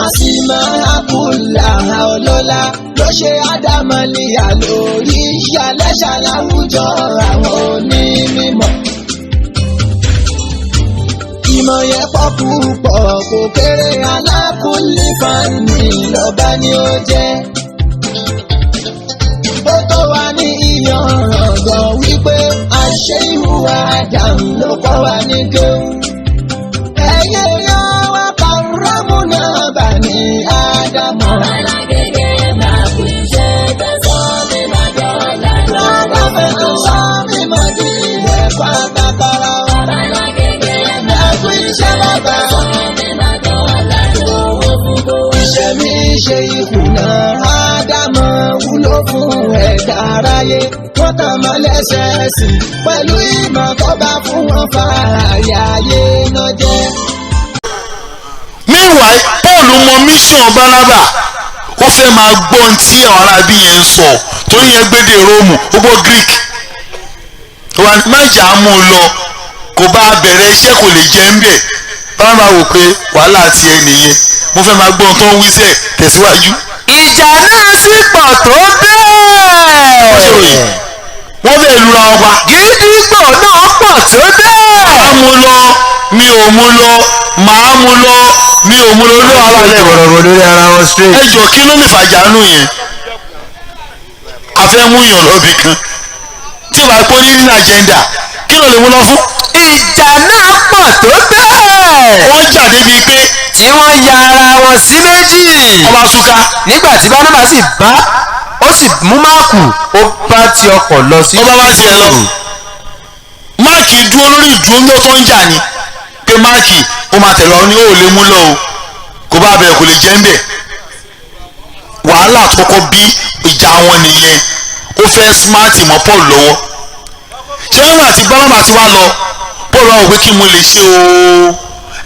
Àsìmọ́ ọlọ́lá ló ṣe ádámọ̀lìyà lórí ìṣàlẹ́ṣà láwùjọ àwọn onímọ̀. Ìmọ̀ yẹn pọ̀ púpọ̀, kò kéré, alákùnlé fani lọ́ba ni ó jẹ́. Ó tó wá ní ìyànràn wípé àṣẹ ìhùwà Ádámù ló kọ́ wa ní kéwù. Ẹyẹ yọ wá kàrámù náà bà ní Ádámù. Alágége máa kú iṣẹ́ tẹ̀sán mi máa dọ́là. Ádámù tó sọ mímọ́ di ilẹ̀ pátákárá wa. Alágége máa Ẹkú iṣẹ́ bàbá. tẹ̀sán mi máa dọ́là. Owó fún kó. Iṣẹ́ mi ṣe ìkùnà Ádámù wúlò fún ẹ̀dá aráyé. Wọ́n tàn mọ́ lẹ́sẹ̀ẹ́sì pẹ̀lú ìmọ̀ tó bá fún wọn fààyè ayé náà jẹ́. Meanwhile, Paul mọ mission Barnaba. Ó fẹ́ máa gbọ́ ohun tí àwọn aráabí yẹn ń sọ, torí yẹn gbédè Róòmù, ó gbọ́ Greek. Wà má jà á mú un lọ, kò bá a bẹ̀rẹ̀ iṣẹ́, kò lè jẹ́ ń bẹ̀. Barnaba wò pé wàhálà tiẹ̀ nìyẹn, mo fẹ́ máa gbọ́ ohun tó ń wí sẹ̀. Tẹ̀síwájú. Ìjà náà sì pọ̀ tó Wọ́n ṣe bẹ́ẹ̀. ròyìn, wọ́n fẹ́ lura wọn pa. Gídígbò náà pọ̀ tó bẹ́ẹ̀. Màá mú lọ, mi ò mú lọ, màá mú lọ, mi ò mú lọ, ló wàhálà lẹ̀. Bọ̀rọ̀bọ̀ lórí ara wọn straight. Ẹ jọ, kí ló lè fàjà nù yẹn? A fẹ́ mú yàn lọ́bì kan tí wàá pọ́ ní nínú agenda, kí ló lè mú lọ fún? Ìjà náà pọ̀ tó bẹ́ẹ̀. Wọ́n jà débi pé tí wọ́n ya ara wọn sí méjì. Wọ́n bá túká. Nígbà tí Bánábà sì bá ó sì mú Máàkù, ó bá ti ọkọ̀ lọ sí. Ó bá bá tiẹ̀ lọ. Máàkì dúró lórí ìdúró ní ọtọ́ ń jà ni pé Máàkì ó máa tẹ̀lé ọ ní ó lè mú lọ o, kò bá bẹ̀rẹ̀, kò lè jẹ́ ń bẹ̀. Wàhálà tó kọ́ bí ìjà wọn nìyẹn. Ó fẹ́ smart mọ́ Paul lọ́wọ́. Ṣé nígbà tí Bánábà ti wá lọ, Paul wá wò pé kí mo lè ṣe o?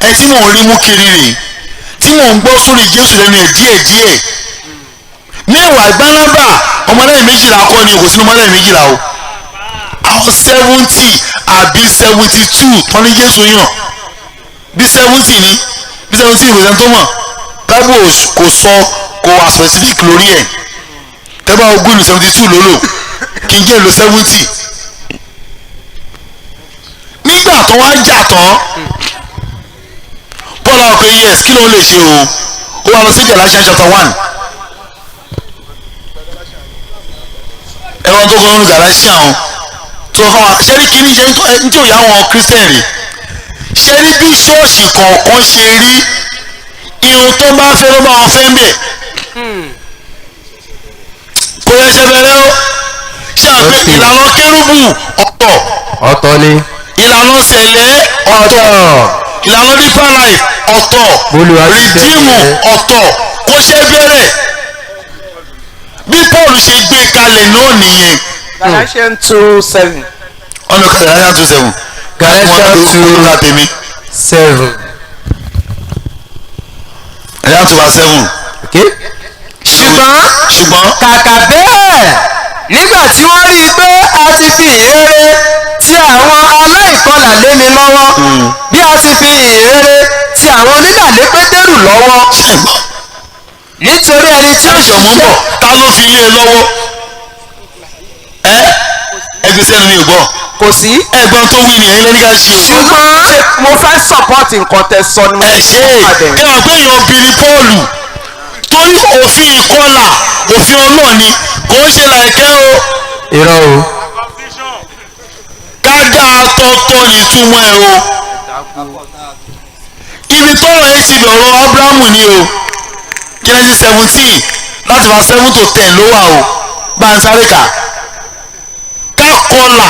Ẹ tí mò ń rí mú kiri rè, tí mò ń gbọ́ sórí Jésù lẹ́nu ẹ̀ díẹ̀díẹ̀. Meanwhile, Bánábà, ọmọlẹ́yìn 12 kọ́ ni, kò sínú ọmọlẹ́yìn 12 o. Àwọn 70 àbí 72 tán ní Jésù yàn, bí 70 ni, bí 70, kò sẹ́ni tó mọ̀. Bible kò sọ, kò wà specific lórí ẹ̀. Tẹ́bá ogún ní 72 ló lò, kí n jẹ́ lo 70. Nígbà tó wá jà tán, Paul àwọn pé yes, kí ló ń lè ṣe o? Ó wá lọ sí Galatians chapter 1. Ẹ̀wọ̀n tó kọ́ nínú Galatians o tó kọ́ wa ṣé rí kíní ṣe ní tí ò yá àwọn Christian rè. Ṣé rí bí ṣọ́ọ̀ṣì kọ̀ọ̀kan ṣe rí, irun tó bá fẹ́ ló bá wọn fẹ́ ń bẹ̀. Kò yẹ ṣe bẹ̀rẹ̀ o. Ṣé àwọn pé ìlànà kérúbù ọ̀tọ̀? Ọ̀tọ̀ ni. Ìlànà sẹ̀lẹ̀ ọ̀tọ̀, ìlànà Deeper Life ọ̀tọ̀. Olúwa ti ṣe Redeem é. ọ̀tọ̀. Kò ṣe bẹ̀rẹ̀. Bí Paul ṣe gbé kalẹ̀ náà nìyẹn. Galatians 2:7. Ọ̀nà kan, Galatians 2:7. Galatians 2 ká tèmi. 7. Galatians 2 verse 7. Okay. Ṣùgbọ́n Ṣùgbọ́n kàkà bẹ́ẹ̀, nígbà tí wọ́n rí i pé a ti fi ìhìnrere ti àwọn aláìkọlà lé mi lọ́wọ́, bí a ti fi ìhìnrere ti àwọn onílà lé Pétérù lọ́wọ́, Ṣùgbọ́n nítorí ẹni tí ó ẹjọ mú bọ̀, ta ló fi lé e lọ́wọ́? Ẹ ẹgbẹ́ sẹ́nu, mi ò gbọ́. Kò sí. Ẹ̀gbọ́n tó wí ni ẹ̀yin lẹ́ni ká ṣe o. Ṣùgbọ́n Mo fẹ́ support nǹkan tẹ sọ ni mo Ẹ ṣe é. Ẹ wà pé èèyàn obìnrin Pọ́ọ̀lù, torí òfin ìkọlà, òfin ọlọ́ọ̀ni, kò ń ṣe láìkẹ́ o. Irọ́ o. Ká dá a tọ́tọ́ nítumọ̀ ẹ̀ o. Ibi tọ́rọ̀ yẹn ti bẹ̀rọ̀, Abrahamu ni o. Genesis 17 láti verse 7 to 10 ló wà o. Bá ń sáré kà. Ká kọlà,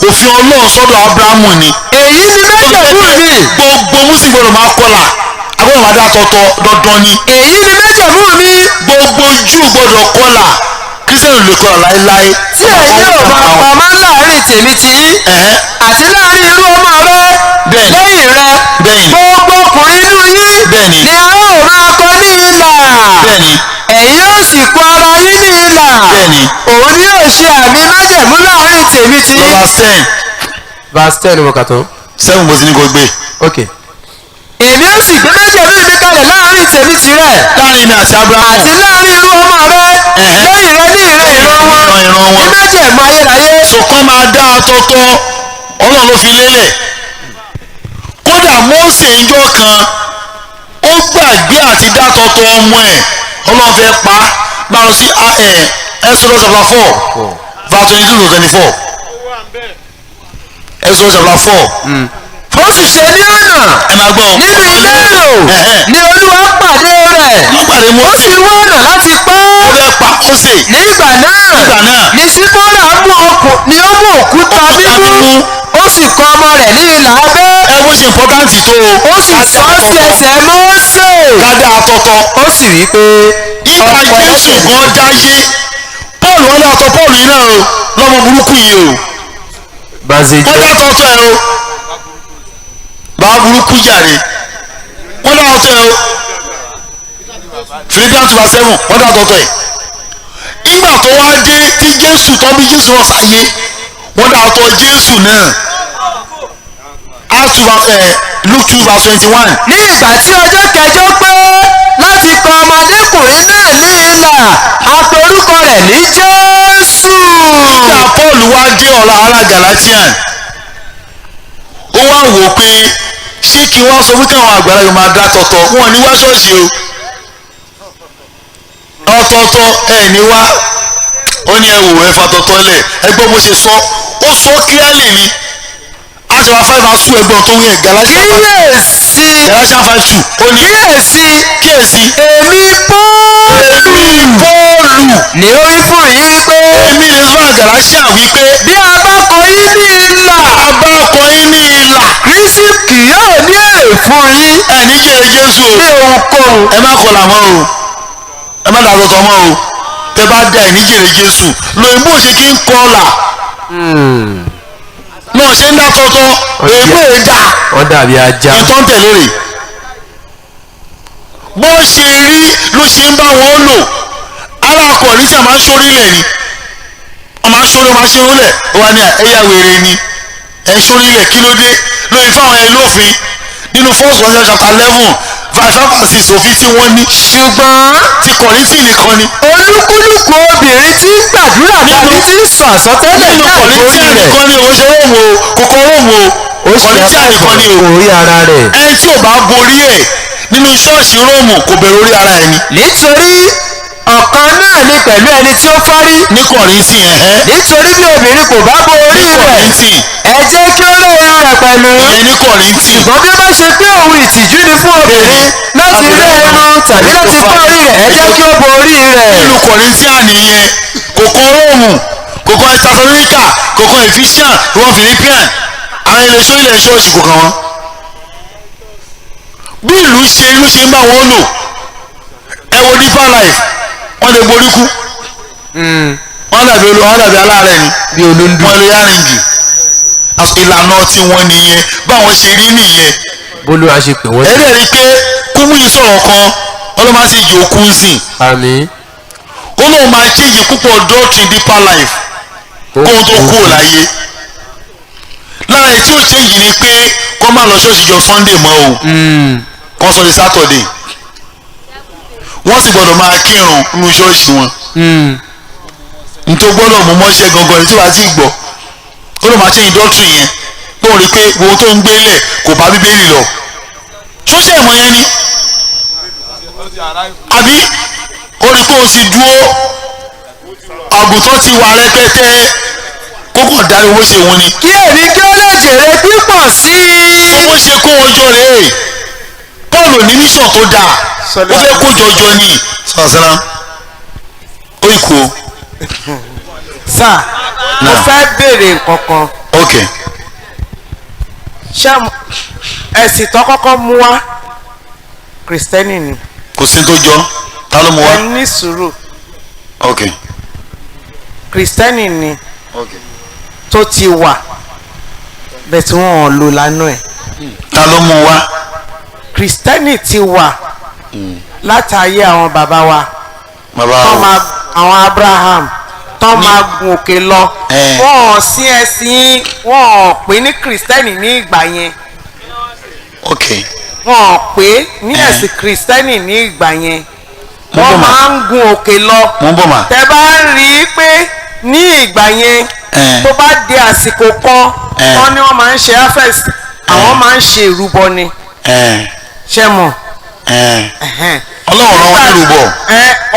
òfin Ọlọ́run sọ́dọ̀ Abrahamu ni. Èyí ni májẹ̀mú mi. Gbogbo Muslim gbọ́dọ̀ máa kọlà, agbọ́dọ̀ máa dá tọ́tọ́, dandan ni. Èyí ni májẹ̀mú mi. Gbogbo Júù gbọ́dọ̀ kọlà, Christian lè kọlà láéláé. Tí ẹ̀yin ò máa pamọ́ láàrin tèmi ti yín àti láàrin irú ọmọ rẹ lẹ́yìn rẹ. Gbogbo ọkùnrin inú yín ni a ó máa kọ ní ilà, ẹ̀yin ó sì kọ ara yín ní ilà. Òun ni yóò ṣe àmì májẹ̀mú láàrin tèmi ti yín. Verse 10. Verse 10 mo kà tó. 7 mo ti ní kó gbé. Ok. Èmi ó sì gbé májẹ̀mú mi kalẹ̀ láàrin. tèmi tìrẹ. Láàrin mi àti Abrahamu. Àti láàrin irú ọmọ rẹ. Lẹ́yìn rẹ ní ìran ìran wọn. Ìran wọn. Ní májẹ̀mú ayérayé. Sọ̀kan máa dá atọ́tọ́, Ọlọ́run ló fi lélẹ̀. Kódà Mósè ńjọ́ kan ó gbàgbé àti dá tọ́tọ́ ọmọ ẹ̀, Ọlọ́run fẹ́ pa á. Bá lọ sí Exodus chapter 4 verse 22 to 24. Exodus chapter 4. Ó sì ṣe ní ọ̀nà. Ẹ máa gbọ́. Nínú ilé èrò ni Olúwa pàdé rẹ̀. Wọ́n pàdé Ó Mósè. sì wá ọ̀nà láti pa Ó á. fẹ́ pa Mósè. Nígbà náà ni Sípórà mú ni ó mú òkúta mímú, ó sì kọ ọmọ rẹ̀ ní ilà abẹ́. Ẹ bó ṣe important tó o. Ó sì sọ ọ́ sí ẹsẹ̀ Mósè. Kádà àtọ̀tọ̀. Ó sì wí pé Ìgbà Jésù gan dáyé, Paul wọn dàtọ̀ Paul yìí náà o, lọ́mọ burúkú yìí o. Wọ́n dàtọ̀ tọ́ ẹ o. Bàbá burúkú jàre. Wọ́n dàtọ̀ tọ́ ẹ o. Philippians 2:7 wọ́n dàtọ̀ tọ́ ẹ. Ìgbà tó wá dé tí Jésù tọ́ bí Jésù wọ́n sáyé, wọ́n dàtọ̀ Jésù náà. Acts 2 Luke 2:21. Ní ìgbà tí ọjọ́ kẹjọ pé láti kọ ọmọdékùnrin náà ní ilà, a pe orúkọ rẹ̀ ní Jésù. Nígbà Paul wá dé ọ̀rọ̀ ará Galatian, ó wá wò ó pé ṣé kí wọ́n sọ wípé àwọn àgbàlagbà máa dá tọ̀tọ̀, wọn ní wá ṣọ́ọ̀ṣì o, ọ̀tọ̀ọ̀tọ̀ ẹ̀ ní wá. Ó ní ẹ wò, ẹ fa tọ̀tọ̀ lẹ̀. Ẹ gbọ́ bó ṣe sọ, ó sọ clearly ni. Acts 5:2, ẹgbọ́n tó ń yẹ Galatian Kíyèsí. Galatian 5:2, ó ní Kíyèsí. Kíyèsí. Èmi Pọ́ọ̀lù. Èmi Pọ́ọ̀lù. Ni ó wí fún yín wípé. Èmi lè sọ Galatian wípé. Bí a bá kọ yín ní ilà. A bá kọ yín ní ilà. Kristi kì yóò ní èrè fún yín. Ẹ ní jèrè Jésù o. Ní ohunkóhun. Ẹ má kọlà mọ́ o, ẹ má dàtọ̀tọ̀ mọ́ o. Tẹ bá da ẹ ní jèrè Jésù. Lóyìnbó ṣe kí ń kọlà náà ṣe ń dá tọ̀tọ̀, èébó ẹ̀ dà. Wọ́n dàbí ajá. Ìtọ́ ń tẹ̀lé rè. Bó ṣe rí ló ṣe ń bá wọn lò. Alákọ̀ọ́ ní sẹ́ máa ń sórí lẹ̀ ni, wọ́n máa ń sórí, wọ́n máa ń ṣe orílẹ̀ wọ́n ní ẹ̀yà wèrè ni ẹ̀ ń sórí lẹ̀, kí ló dé lórí fáwọn ẹ̀ lófin nínú First Corinthians chapter 11 verse 5 and 6, òfin tí wọ́n ní. Ṣùgbọ́n ti Kọ̀ríńtì nìkan ni. Olúkúlùkù obìnrin tí ń gbàdúrà tàbí tí ń sọ àsọtẹ́lẹ̀ nínú ní àìborí Kọ̀ríńtì rẹ̀. nìkan ni òun ṣe Róòmù o, kòkó Róòmù o, Ó ṣe Kọ̀ríńtì nìkan ni o. orí ara rẹ̀. Ẹni tí ò bá borí ẹ̀ nínú ṣọ́ọ̀ṣì Róòmù kò bẹ̀rù orí ara ẹni. Nítorí ọ̀kan náà ni pẹ̀lú ẹni tí ó fárí. Ní Kọ̀ríńtì ẹ̀hẹ́. Nítorí bí obìnrin kò bá bo orí Ní rẹ̀. Kọ̀ríńtì. Ẹ jẹ́ kí ó rẹ́ irun rẹ̀ pẹ̀lú. Ìyẹn ní Kọ̀ríńtì. Ṣùgbọ́n bí ó bá ṣe pé òun ìtìjú ni fún obìnrin láti rẹ́ irun tàbí láti fá orí rẹ̀, ẹ jẹ́ kí ó bo orí rẹ̀. Nínú Kọ̀ríńtì nìyẹn, kò kọ Róòmù, kò kọ Thessalonica, kò kọ Ephesians, kò kọ Philippians. Àwọn ilé iṣẹ́ ilé ṣọ́ọ̀ṣì kò kàn wọ́n. Bí ìlú ṣe ló ṣe ń bá wọn lò. Ẹ wo Deeper Life, wọ́n lè borí kú. Wọ́n dàbí olú, wọ́n dàbí aláàárẹ̀ ni. Bí olóńdù. Wọ́n lè yárinjì. Ìlànà tí wọ́n nìyẹn, báwọn ṣe rí nìyẹn. Bólú a ṣe pè wọ́n. Ẹ dẹ̀ rí i pé Kúmúyì sọ̀rọ̀ kan, ọlọ́mọ á sì jẹ́ òkú ń sìn. Àmín. Ó lóun máa change púpọ̀ doctrine Deeper Life kóhun tó kúrò láyé. Lára ẹ̀ tí ó change ni pé kó má lọ ṣọ́ọ̀ṣì jọ Sunday mọ́ o, kó sọ di Saturday. Wọ́n sì gbọ́dọ̀ máa kírun nínú ṣọ́ọ̀ṣì wọn. Nítorí gbọ́dọ̀ mú mọ́ṣẹ́ gangan ní tí wàá sì gbọ́. Ó lóun máa change doctrine yẹn, tó ń rí i pé ohun tó ń gbélé kò bá Bíbélì lọ. Ṣóṣẹ́ ìmọ̀ yẹn ni àbí ó rí pé o ti dúró, àgùntàn ti wà rẹpẹtẹ, kókò darí owó ṣe wọn ni. Kí èmi kí ó lè jèrè pípọ̀ sí i. Owó ṣe kó wọn jọ rèé. Paul ní mission tó dáa, ó fẹ́ kó jọjọ ni sàṣàlá ó ikú o. Sir, mo fẹ́ béèrè nǹkan kan. Ok. Ṣé ẹ̀sìn tó kọ́kọ́ mú wá Kristẹni ni? Kò sí tó jọ, ta ló mú wá? Ẹ ní sùúrù. Ok. Kristẹni ni. Ok. Tó ti wà bẹ́ẹ̀ tí wọ́n ò lò lánàá ẹ̀. Ta ló mú wá? Kristẹni ti wà látàyé àwọn bàbá wa. Bàbá Tọ́ wa. máa àwọn Abraham tọ́ máa gun òkè lọ. Wọ́n ò sí ẹ̀sìn, wọ́n ò pè ní Kristẹni ní ìgbà yẹn. Ok. Wọn pé ní ẹ̀sìn kìrìsìtẹ́nì ní ìgbà yẹn Mo wọ́n bọ̀ mà. máa ń gun òkè lọ. Mo ń bọ̀ mà. Tẹ bá rí i pé ní ìgbà yẹn, tó bá di àsìkò kan, wọ́n ní wọ́n máa ń ṣe harvest, àwọn máa ń ṣe ìrúbọ ni. Ṣe mọ̀? Ọlọ́run rán wọn nírúbọ.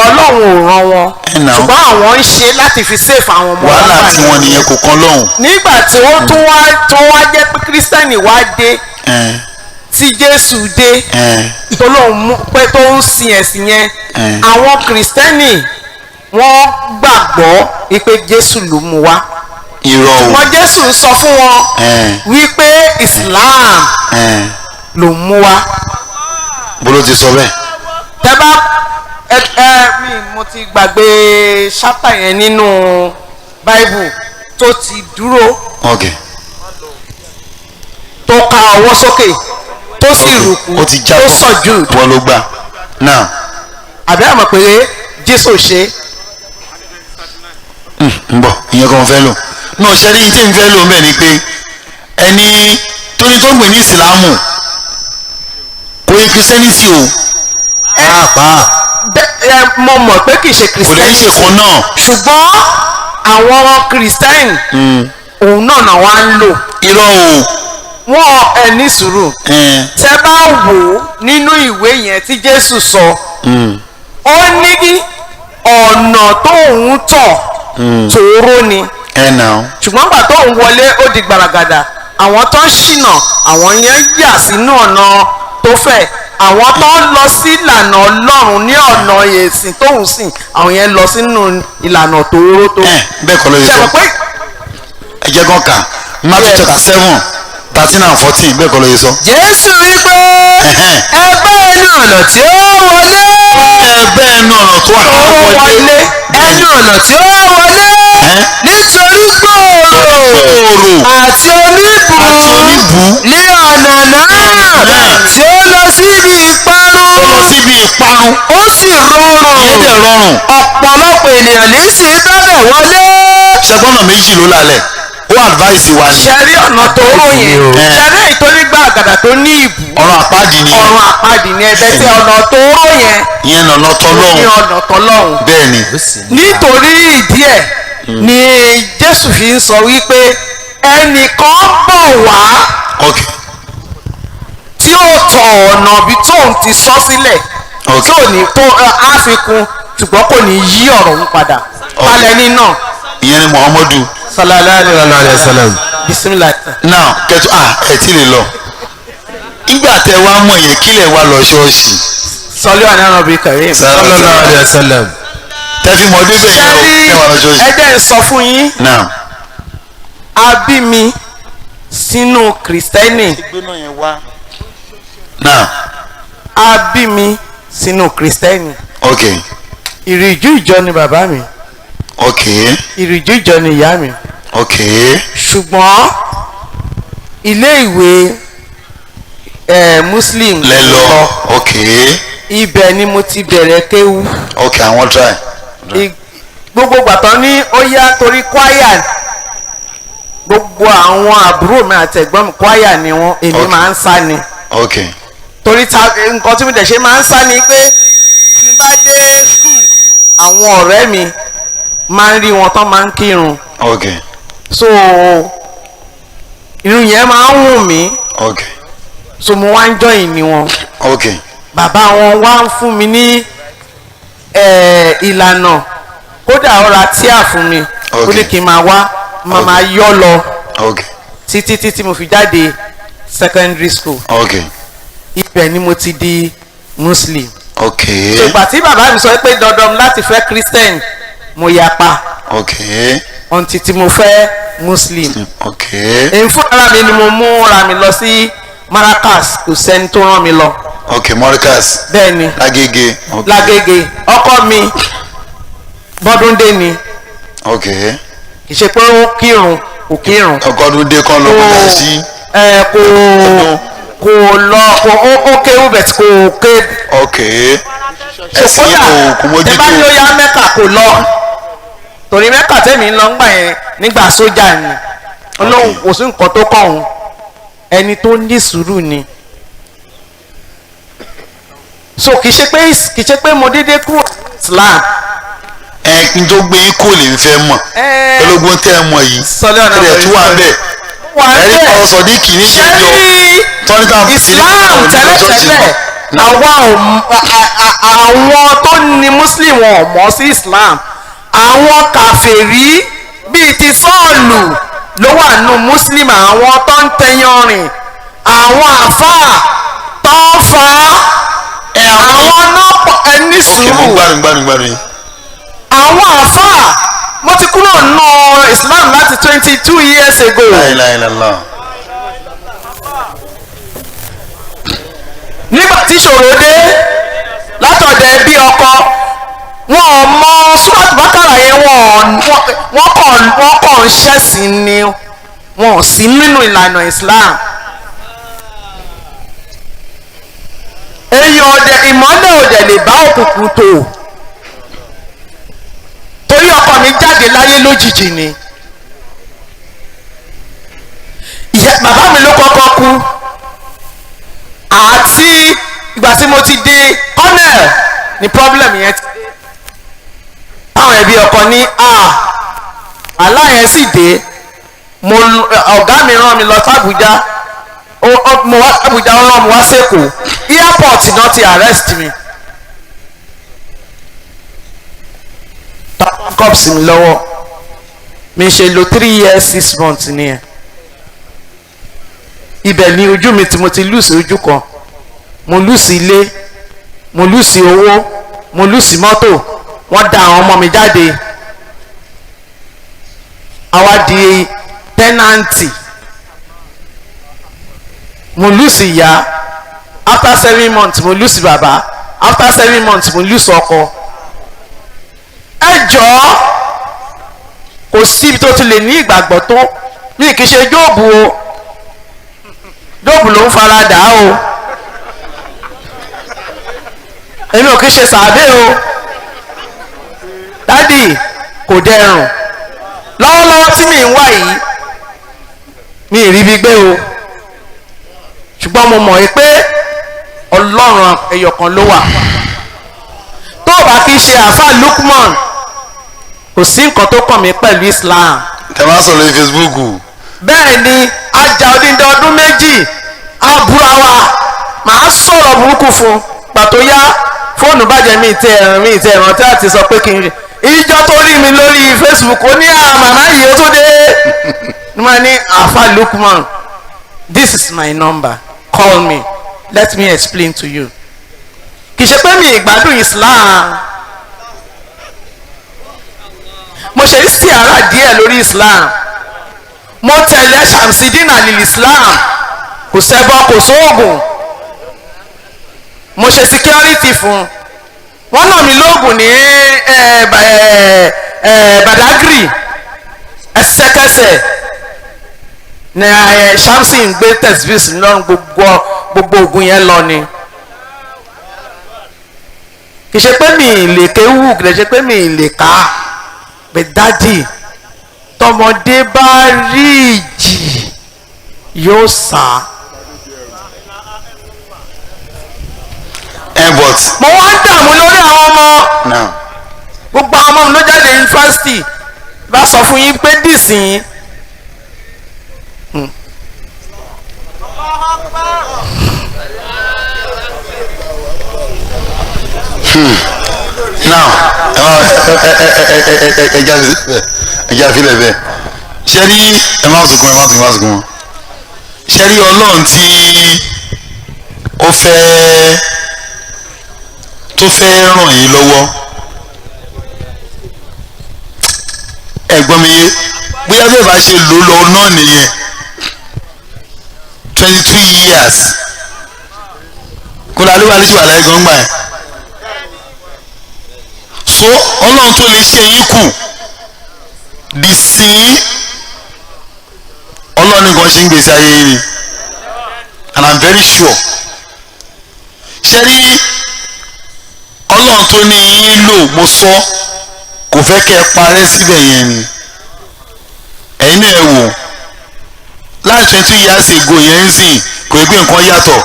Ọlọ́run ò rán wọn, Ẹ nà ó. ṣùgbọ́n àwọn ń ṣe láti fi save àwọn ọmọ Wàhálà wọn tí wọn nìyẹn, kò kan lọ́hùn. Nígbà tí ó tún wá tó wá jẹ́ pé kírísítẹ́nì wá dé, tí Jésù dé, tó lóun mú pé tó ń sin ẹ̀sìn yẹn, àwọn kìrìsìtẹ́nì wọ́n gbàgbọ́ wípé Jésù ló mú wá. Irọ́ o. Ṣùgbọ́n Jésù ń sọ fún wọn wípé Islam ló mú wá. Bó ló ti sọ bẹ́ẹ̀? Tẹ́ bá ẹ ẹ mi mo ti gbàgbé ṣápà yẹn nínú Bible tó ti dúró, tó ka ọwọ́ sókè, tó sì rùkú, Ó ti tó jábọ̀. sọ̀jù. Wọ́n ló gbà now. Àbí àmọ̀ pé Jésù ṣe. Ń bọ̀, ìyẹn kan fẹ́ lò náà. Ṣe rí tí n fẹ́ lò ń bẹ̀ ni pé ẹni tó ní tó ń pè ní ìsìlámù kò yẹ kìrìsìtẹ́nìtì o. Pàápàá. Ẹ mo mọ̀ pé kì í ṣe Kò lè ṣe kìrìsìtẹ́nì, kan náà. ṣùgbọ́n àwọn kìrìsìtẹ́nì òun náà náà wá ń lò. Irọ́ o. Wọ́n ẹ ní sùúrù. Tẹ́ bá wò ó nínú ìwé yẹn tí Jésù sọ, ó ní ọ̀nà tóun tọ̀ tòóró ni, Ẹ nà ó. ṣùgbọ́n gbà tóun wọlé, ó di gbàràgàdà. Àwọn tó ń ṣìnà, àwọn yẹn yà sínú ọ̀nà tó fẹ̀. Àwọn tó ń lọ sí ìlànà Ọlọ́run ní ọ̀nà ẹ̀sìn tóun sìn, àwọn yẹn lọ sínú ìlànà tòóró tó. Ẹ bẹ́ẹ̀ kọ́ ló yẹ Ṣe sọ. mọ̀ pé Ẹ jẹ́ kán kà Matthew chapter 7, 13 and 14. Bẹ́ẹ̀ kọ́ ló yẹ sọ. Jésù wípé, ẹ bá ẹnu ọ̀nà tí ó wọlé. Ẹ bẹ́ẹ̀ nu ọ̀nà tó wà wọlé. Ẹnu ọ̀nà tí ó wọlé, nítorí gbòòrò Gbòòrò àti oníbù àti oníbù ní ọ̀nà náà tí ó lọ síbi ìparun. Tó lọ síbi ìparun. Ó sì rọrùn. Ìyẹn dẹ̀ rọrùn. Ọ̀pọ̀lọpọ̀ ènìyàn ní sì bábẹ̀ wọlé. Ṣẹgbọ́n méjì ló lálẹ́ ó advice wa ni. Ṣe rí ọ̀nà tòóró yẹn, ṣe rí èyí tó ní gbàgàdà tó ní ìbú, Ọ̀run àpáàdì ni. Ọ̀run àpáàdì ni. Ẹ̀bẹ̀ tí ọ̀nà tòóró yẹn Ìyẹn lọ̀nà ní tọ́lọ́hún. ọ̀nà tọ́lọ́hún. Bẹ́ẹ̀ ni. Nítorí ìdí ẹ̀ ni Jésù fi ń sọ wípé ẹnìkan bọ̀ wá tí ó tọ̀ ọ̀nà bí tóun ti sọ sílẹ̀, tí ò ní tó á fi kún, ṣùgbọ́n kò ní yí ọ̀rọ̀ òun padà. Balẹ̀ ní náà. Ìyẹn ni Muhammadu. Sallallahu Sallallahu alaihi wasallam. Bisimilah. Now kẹtù, ah, ẹ ti lè lọ nígbà tẹ wá mọ̀ yẹn, kílẹ̀ wá lọ ṣọ́ọ̀ṣì? Sọlẹ́ wà ní ọ̀nà karim. Sallallahu alaihi wasallam. Tẹ fi mọ̀ débẹ̀ yẹn o, Ṣẹ́rí kẹ́ wá lọ ṣọ́ọ̀ṣì. Ẹ jẹ́ n sọ fún yín, Now. A bí mi sínú kìrìsìtẹ́nì. Now. A bí mi sínú kìrìsìtẹ́nì. Ìrìjú ìjọ ni bàbá mi, ìrìjú ìjọ ni ìyá mi, ṣùgbọ́n ilé ìwé muslim Lẹ lọ, ok. Ibẹ̀ ni mo ti bẹ̀rẹ̀ kéwú. Ok, àwọn try. Gbogbo gbàtàn ní ó yá, torí kwaya, gbogbo àwọn àbúrò mi àti ẹ̀gbọ́n mi, kwaya ni wọ́n. Èmi máa ń sá ni, torí ta nǹkan tí mo dẹ̀ ṣe máa ń sá ni pé tí n bá dé school, àwọn ọ̀rẹ́ mi máa ń rí wọn tán máa ń kírun. So irun yẹn máa ń wù mí. So mo wá ń join ní wọn. Bàbá wọn wá ń fún mi ní ìlànà. Kódà ó ra tíà fún mi, ó ní kí n máa wá, máa yọ́ lọ títí títí mo fi jáde secondary school. Ibẹ̀ ni mo ti di muslim. Ìgbà tí bàbá mi sọ pé dandan láti fẹ́ christian, mo yapa until tí mo fẹ́ muslim. Èmi fúnra mi ni mo mú ra mi lọ sí Maracas, kò sẹ́ni tó rán mi lọ. Ok, Maracas. Bẹ́ẹ̀ ni. Lágége, ok. Lágége. Ọkọ mi bọ́dúndé ni. Kì í ṣe pé ó kírun, kò kírun. Ọkọọdún dé kán lọ kọjá sí. Ẹ kò lọ, kò ó kéwú bẹ̀ tí kò ké. Ẹ̀sìn kò kò Tẹ bá ní ó mójútó. yá, Mẹ́kà kò lọ, torí Mẹ́kà tẹ̀mí ń lọ ńgbà yẹn nígbà sójà ni. Ọlọ́run kò sí nǹkan tó kọ̀ òun, ẹni tó ní sùúrù ni. So kì í ṣe pé mo dédé kúrò Islam. Ẹ kí n tó gbé yín kó lè fẹ́ mọ̀ ológun tẹ́ ẹ mọ̀ yìí ẹ̀ tún wà bẹ́ẹ̀ ẹ̀rí pa ọ̀sọ̀ ní kì í ṣe jọ tọ́níkà Islam tẹ́lẹ̀tẹ́lẹ̀ àwọn tó ní Muslim wọn ò mọ̀ sí Islam. Àwọn kàfèrí bíi ti Sọ́ọ̀lù ló wà nù Muslim, àwọn tó ń tẹyan rìn, àwọn àfáà tó ń fa àwọn náà pọ̀ ẹni sùúrù. Àwọn àfáà mo ti kúrò nù Islam láti 22 years ago. Nígbà tí ìṣòro dé látọ̀dọ̀ ẹbí ọkọ, wọn ò mọ Surat Bakara yẹn, wọ́n kàn ń ṣẹ̀sìn ni, wọn ò sí nínú ìlànà Islam. Èyàn ọ̀dẹ̀ ìmọ́lẹ̀ ọ̀dẹ̀ lè bá òkùnkùn tó, torí ọkọ mi jáde láyé lójijì ni. Bàbá mi ló kọ́kọ́ kú, àti ìgbà tí mo ti dé colonel ni problem yẹn ti dé. Àwọn ẹbí ọkọ ní àlá yẹn sì dé. Mo ọ̀gá mi rán mi lọ sí Àbújá, mo wá Àbújá, ó rán mi wá sẹ́kọ̀ọ́. Airport náà ti arrest mi, cups mi lọ́wọ́. Mi ṣe lò 3 years 6 months nìyẹn. Ibẹ̀ ni ojú mi tí mo ti lùsì ojú kan, mo lùsì ilé, mo lùsì owó, mo lùsì mọ́tò. Wọ́n dá àwọn ọmọ mi jáde, àwa di tẹ́nàntì. Mo lùsì ìyá after 7 months, mo lùsì bàbá after 7 months, mo lùsì ọkọ. Ẹ jọ̀ọ́, kò síbi tó ti lè ní ìgbàgbọ́ tó. Mi kì í ṣe Jóòbù o, Jóòbù ló ń fara dà á o, èmi ò kì í ṣe sàbẹ̀ o. Dádì kò dẹrùn lọ́wọ́lọ́wọ́ tí mi ń wá yìí, mi ì rí bí gbé o, ṣùgbọ́n mo mọ̀ pé Ọlọ́run ẹyọ̀kan ló wà. Tó o bá kì í ṣe àáfàá Lukman, kò sí nǹkan tó kàn mí pẹ̀lú Islam. Tẹ máa sọ lórí Facebook. Bẹ́ẹ̀ ni, ajá odindi ọdún 2 abúra wa, màá sọ̀rọ̀ burúkú fún pàtó yá fóònù bàjẹ́ mi ìtẹ̀ ẹ̀rùn mi ìtẹ̀ ẹ̀rùn tí a ti sọ pé kí n rí ìjọ tó rí mi lórí Facebook, ó ní màmá yìí ó tó dé. Ní ma ní àáfàá Lukman, this is my number, call me, let me explain to you. Kì í ṣe pé mi ìgbádùn Islam, mo ṣe sí ara díẹ̀ lórí Islam, mo tẹ̀lé Shamsidin alil Islam, kò ṣẹbọ kò sóògùn, mo ṣe security fún wọn náà mi lóògùn ní Badagry. Ẹsẹ̀kẹsẹ̀ ní Shamsin gbé tẹsibísì lọ́rùn, gbogbo ogun yẹn lọ ni. Kì í ṣe pé mi lè kéwù, kì í ṣe pé mi lè ká bẹ́ẹ̀. Dádì, tọmọdé bá rí ìjì yóò sá. Mo wá ń dààmú lórí àwọn ọmọ. Gbogbo àwọn ọmọ mi ló jáde yunifásitì. Bá sọ fún yín pé dìsín. Now ẹ já filẹ̀ bẹ́ẹ̀. Ṣé rí ẹ má sunkún, ẹ má sunkún, ẹ má sunkún. Ṣé rí Ọlọ́run tí ó fẹ́ tó fẹ́ ràn yín lọ́wọ́? Ẹ̀gbọ́n mi yé, bóyá bẹ́ẹ̀ bá ṣe lò lọ náà nìyẹn. 22 years kó lálẹ́ wà lójú àlàyé gan gbà yẹn. So Ọlọ́run tó lè ṣe yín kù di sí Ọlọ́run nìkan ṣe ń gbèsè ayé yín ni, and I'm very sure. Ṣé rí Ọlọ́run tó ní yín lò, mo sọ, kò fẹ́ kẹ́ ẹ parẹ́ síbẹ̀ yẹn ni. Ẹ̀yin náà ẹ wò, láti 22 years ago yẹn ń sìn, kò yẹ pé nǹkan yàtọ̀.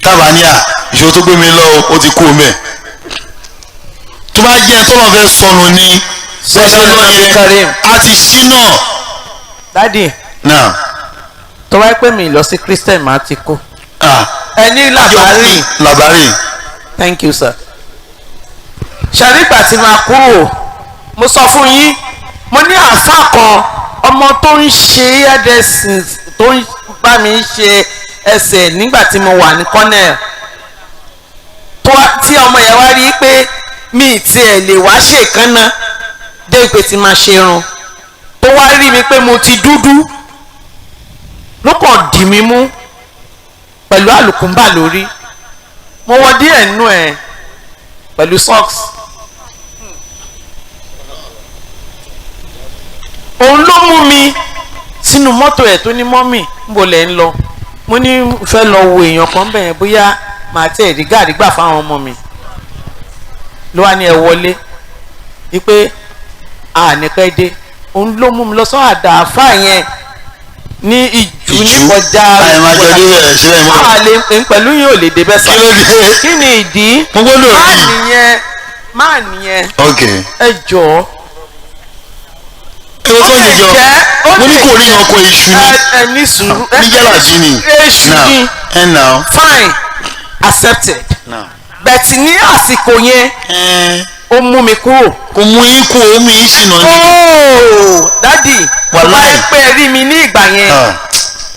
Tábà ní à Ìṣòro tó gbé mi lọ ó ti kú mẹ́. Tó bá jẹ́ tó lọ́n fẹ́ sọnù ni ṣẹṣẹ lọ yẹn a ti ṣí náà. Dádì. Náà. Tó wáyé pé mi lọ sí Christian máa ti kú. Ẹ ní làbárì. Làbárì. Thank you, sir. Ṣàrígbà tí máa kúrò, mo sọ fún yín, mo ní àáfàá kan, ọmọ tó ń ṣe hairdressing tó ń bá mi ṣe ẹsẹ̀ nígbà tí mo wà ní Cornell, tí ọmọ yẹn wá rí pé mi tiẹ̀ lè wá ṣèkánná dé ìpè tí máa ṣe irun, tó wá rí mi pé mo ti dúdú, ló kàn dì mí mú pẹ̀lú àlùkùnbà lórí. Mo wọ díẹ̀ nínú ẹ̀ pẹ̀lú socks. Òun ló mú mi sínú mọ́tò ẹ̀ tó ní mọ́mì níbo lẹ̀ ń lọ. Mo ní fẹ́ lọ wo èèyàn kan bẹ̀rẹ̀ bóyá màá tẹ̀ rí gàrí gbà fáwọn ọmọ mi. Ló wá ní ẹ wọlé wípé ànípẹ́ dé. Òun ló mú mi lọ sọ àdàáfà yẹn ní ìjú ní kọjá àlè pẹ̀lú yìí ò lè débẹ̀ sá. Kí ni ìdí? Máa nìyẹn. Ẹ jọ̀ọ́. Ewo tó ń jọ mo ní kò rí ọkọ èṣù ni. Ẹ ní sùúrù. Níjàlá sí ni. Èṣù ni. Fine, accepted. Bẹ̀tì ní àsìkò yẹn ó mú mi kúrò. Kò mú yín kú, ó mú yín ṣìnà ni. Ooo dádì, wàláì pé rí mi ní ìgbà yẹn.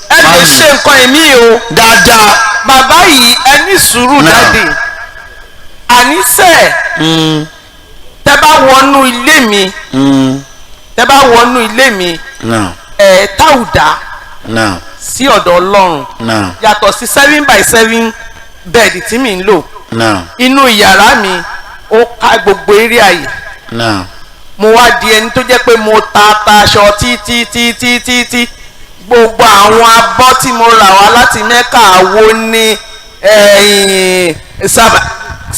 Ẹ lè ṣe nǹkan ẹ̀mí o. Dáadáa. Bàbá yìí ẹ ní sùúrù dádì. Àníṣe tẹ bá wọnú ilé mi. Tẹ bá wọnú ilé mi. Ẹ táwùdá sí ọ̀dọ̀ Ọlọ́run. Yàtọ̀ sí 7x7 bẹ́ẹ̀dì tí mi ń lò. Inú yàrá mi ó ká gbogbo area yìí. Mo wá di ẹni tó jẹ́ pé mo ta aṣọ títí tí tí tí gbogbo àwọn abọ́ tí mo rà wá láti Mẹ́kà wo ni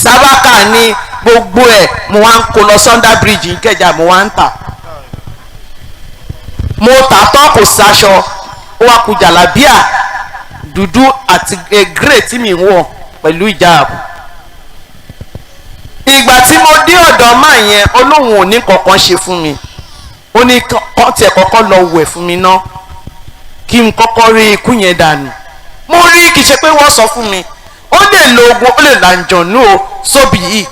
sábàkà ni gbogbo ẹ̀ mo wá ń kó lọ Sunday Bridge Ìkẹjà, mo wá ń tà. Mo tà tán kò sáṣọ, ó wá kù jàlábíà dúdú àti grey tí mi wọ̀ pẹ̀lú ìjáàbù. Ìgbà tí mo dé ọ̀dọ̀ máa yẹn, Olóhùn ò ní kankan ṣe fún mi. Ó ní kán tiẹ̀ kọ́kọ́ lọ wẹ̀ fún mi ná, kí n kọ́kọ́ rí ikú yẹn dànù. Mo rí kì í ṣe pé wọ́n sọ fún mi, ó lè lo oògùn, ó lè làǹjọ̀nú o, so be it.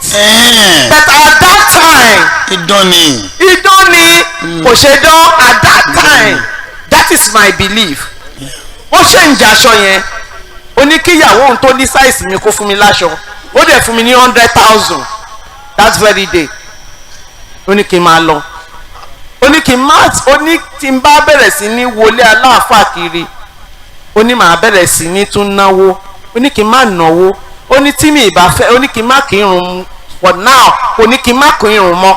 But at that time, idán ni, idán ni, kò ṣe dán at that time. That is my belief. Ó ṣe ń jẹ aṣọ yẹn, ó ní kíyàwó òun tó ní sáìsì mi kó fún mi láṣọ, ó dẹ̀ fún mi ní 100,000 that very day. Ó ní kí n máa lọ, ó ní kí n má, ó ní tí n bá bẹ̀rẹ̀ sí ní wọlé aláàfáà kiri, ó ní màá bẹ̀rẹ̀ sí ní tún náwó, ó ní kí n má náwó, ó ní tí mi ìbá fẹ́, ó ní kí n má kírun for now, ó ní kí n má kírun mọ́.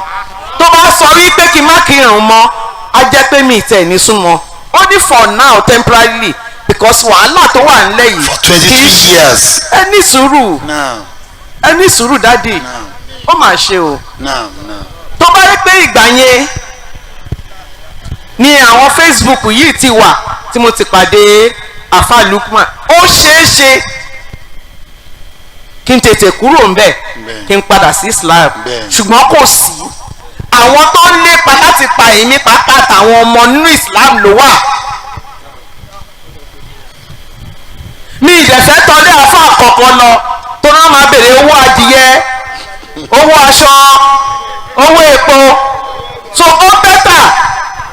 Tó bá sọ wípé kí n má kírun mọ́, á jẹ́ pé mi ìtẹ̀ ní súnmọ́. Ó ní for now temporarily because wàhálà tó wà nílẹ̀ yìí. For 22 years. Ẹ ní sùúrù. Ẹ ní sùúrù dádì. Ó mà ṣe o. Tó bá rí pé ìgbà yẹn ni àwọn Facebook yìí ti wà tí mo ti pàdé Àfà Lukman, ó ṣeé ṣe kí n tètè kúrò ńbẹ̀ kí n padà sí Islam, ṣùgbọ́n kò sí. Àwọn tó ń lépa láti pa èmi pàápàá àtàwọn ọmọ nínú Islam ló wà. Mi ìdẹ̀fẹ́ tọ́lé àfà kọ̀ọ̀kan lọ tó náà máa bèrè owó adìyẹ, owó aṣọ, owó epo. So ó bẹ́tà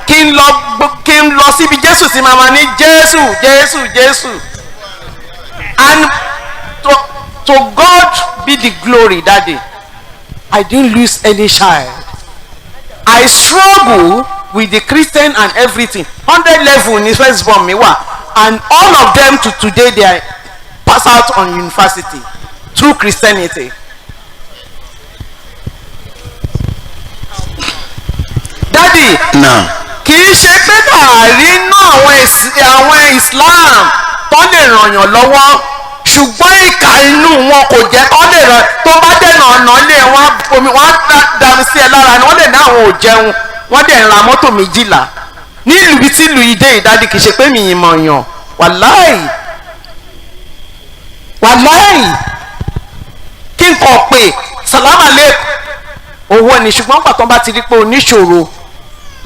kí n lọ síbi Jésù sí màmá ní Jésù Jésù Jésù. And to God be the glory that day. I didn't lose any child. I struggle with the Christian and everything. 100 level ní first born mi wà, and all of them to today they are pass out on university through Christianity. Daddy, kì í ṣe pé káàrí inú àwọn Islam tó lè ràn yàn lọ́wọ́, ṣùgbọ́n ìkà inú wọn kò jẹ́ kó lè ràn. Tó bá dẹ̀nà ọ̀nà lé wọn omi wọn dànù sí ẹ lára ni wọ́n lè ní àwọn ò jẹun, wọ́n dẹ̀ ń ra mọ́tò 12 nílùú ibi tí ìlú ìdè ìdádì. Kì í ṣe pé mi ìmọ̀ yàn, wàláì wàláì. Kí n kàn pé sàlámà lẹ́kọ̀ọ́ owó ni, ṣùgbọ́n pàtó bá ti rí pé oníṣòro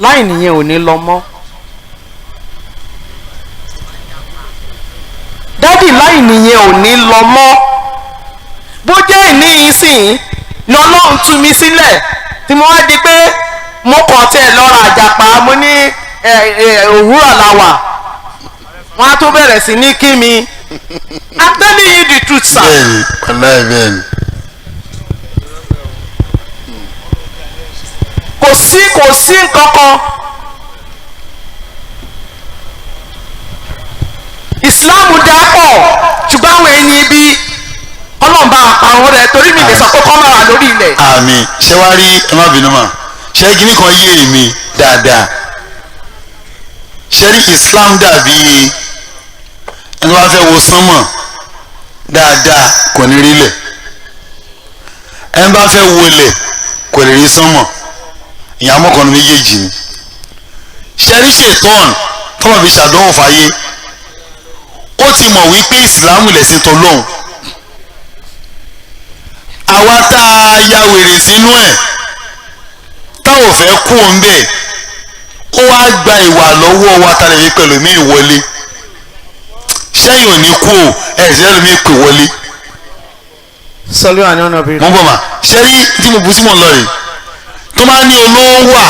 láì nìyẹn ò ní lọ mọ́. Dádì, láì nìyẹn ò ní lọ mọ́. Bó jẹ́ ìní yìí sìn ní Ọlọ́run tú mi sílẹ̀ tí mo wá di pé mo kàn tẹ̀ lọ́ra àjàpá, mo ní òwúrọ̀ la wà, wọ́n á tó bẹ̀rẹ̀ sí ní kí mi. I'm telling you the truth, sir. Bẹ́ẹ̀ni, wàláhì bẹ́ẹ̀ni. Kò sí nǹkankan. Islam dá pọ̀, ṣùgbọ́n àwọn ẹni ibi ọlọ́mọba àpàrọ̀ rẹ̀ torí mi lè sọ pé kọ́ máa wà lórí ilẹ̀. Àmín. Ṣé wàá rí, ẹ má bínú mà, ṣé kíní kan yé mi dáadáa? Ṣé rí Islam dàbí ẹni wàá fẹ́ wo sánmọ̀ dáadáa kò ní rí lẹ̀, ẹni bá fẹ́ wo lẹ̀ kò lè rí sánmọ̀, ìyá mọ́kànnù méjèèjì ni. Ṣé rí ṣètọ́n tọ́mọ̀ fi ṣàdánwò fàyè, ó ti mọ̀ wípé ìsìlámù lẹ̀sìn tọ́lọ́hún, àwa tá a ya wèrè sínú ẹ̀ tá ò fẹ́ kú òun bẹ́ẹ̀, ó wá gba ìwà lọ́wọ́ wa tá a lè fi pẹ̀lú mí wọlé. Sẹ́yìn ò ní kú o, ẹ̀ ṣe lómi pè wọlé. Sọlú àná ọ̀nà bí. Mo ń bọ̀ mà, ṣé rí tí mo bú sí mò ń lọ rè tó máa ní olówó wà